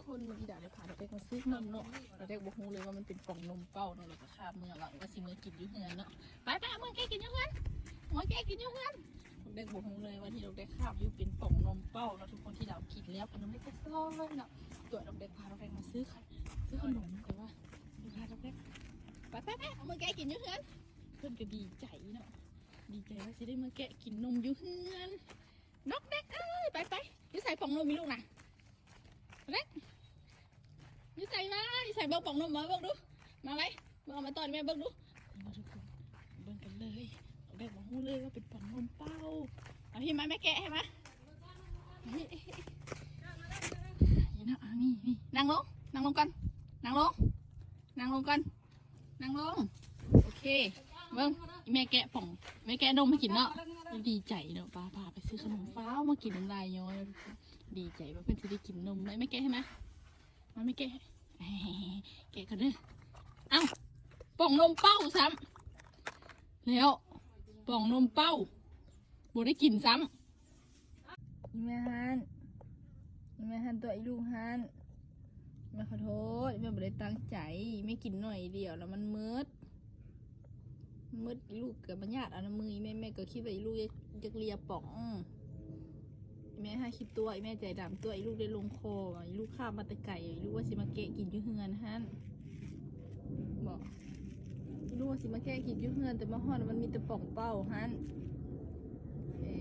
ຄົນ ມື້ນີ້ດາວໄດ້ພານ້ອງເດັກມາຊື້ຂະໜົມເນາະ. ນ້ອງເດັກບໍ່ຮູ້ເລີຍວ່າມັນເປັນປ່ອງນົມເປົ້າເນາະ, ແລ້ວກໍຄາບເມືອ ຫວັງວ່າຊິເມືອກິນຢູ່ເຮືອນເນາະ. ໄປໆ ເອົາເມືອແກະກິນຢູ່ເຮືອນ, ເອົາເມືອແກະກິນຢູ່ເຮືອນ. ນ້ອງເດັກບໍ່ຮູ້ເລີຍວ່າທີ່ນ້ອງເດັກຄາບຢູ່ເປັນປ່ອງນົມເປົ້າເນາະທຸກຄົນ, ທີ່ດາວກິນແລ້ວ ນ້ອງເດັກກໍຊອຍເນາະ. ຕົວະ ນ້ອງເດັກພານ້ອງເດັກມາຊື້ ຊື້ຂະໜົມ, ແຕ່ວ່າພານ້ອງເດັກ ໄປໆໆ ເອົາເມືອແກະກິນຢູ່ເຮືອນ. ເພິ່ນກໍດີໃຈເນາະ, ດີໃຈວ່າຊິໄດ້ເມືອແກະກິນນົມຢູ່ເຮືອນ. ນ້ອງເດັກເອີຍ ໄປໆ ຢູ່ໃສປ່ອງນົມອີ່ລູກນະ? ເລັກ ຢູ່ໃສວະ? ຢູ່ໃສ? ເບິ່ງປ່ອງນົມ ມາເບິ່ງດູ, ມາໄວ ເບິ່ງ ເອົາມາຕ້ອນແມ່ເບິ່ງດູ. ມາທຸກຄົນ ເບິ່ງກັນເລີຍ. ນ້ອງເດັກບໍ່ຮູ້ເລີຍວ່າເປັນປ່ອງນົມເປົ້າ. ເອົາ ພີ່ມາ ແມ່ແກະໃຫ້ມາ. ນີ້ເນາະ ນີ້ ນີ້ ນັ່ງລົງ ນັ່ງລົງກ່ອນ ນັ່ງລົງ ນັ່ງລົງກ່ອນ ນັ່ງລົງ. ໂອເຄ ເບິ່ງ ແມ່ແກະປ່ອງ ແມ່ແກະນົມໃຫ້ກິນເນາະ. ດີໃຈເນາະ, ປ້າພາໄປຊື້ຂະໜົມ ຟ້າວມາກິນນ້ຳລາຍຍ້ອຍ. ດີໃຈວ່າເພິ່ນຊິໄດ້ກິນນົມ. ແມ່ແກະໃຫ້ມາ, ມາ ແມ່ແກະໃຫ້ ແກະກ່ອນເດີ. ເອົ້າ ປ່ອງນົມເປົ້າຊ້ຳ ແລ້ວ ປ່ອງນົມເປົ້າ ບໍ່ໄດ້ກິນຊ້ຳ. ອີແມ່ຫັ້ນ ອີແມ່ຫັ້ນ ຕົວະ ອີລູກຫັ້ນ. ແມ່ຂໍໂທດ ແມ່ບໍ່ໄດ້ຕັ້ງໃຈ, ແມ່ກິນໜ້ອຍດຽວແລ້ວມັນໝົດ ໝົດ. ອີລູກກໍມາຍາດເອົານຳມືອີແມ່, ແມ່ກໍຄິດວ່າອີລູກຢາກ ຢາກເລຍປ່ອງ. ອີແມ່ຫາຂີ້ຕົວະ ອີແມ່ໃຈດຳຕົວະ, ອີລູກໄດ້ລົງຄໍວ່າ ອີລູກຄາບມາແຕ່ໄກ, ອີລູກວ່າຊິມາແກະກິນຢູ່ເຮືອນຫັ້ນ ບໍ ອີລູກວ່າຊິມາແກະກິນຢູ່ເຮືອນ, ແຕ່ມາຮອດມັນມີແຕ່ປ່ອງເປົ້າຫັ້ນ. ເອີ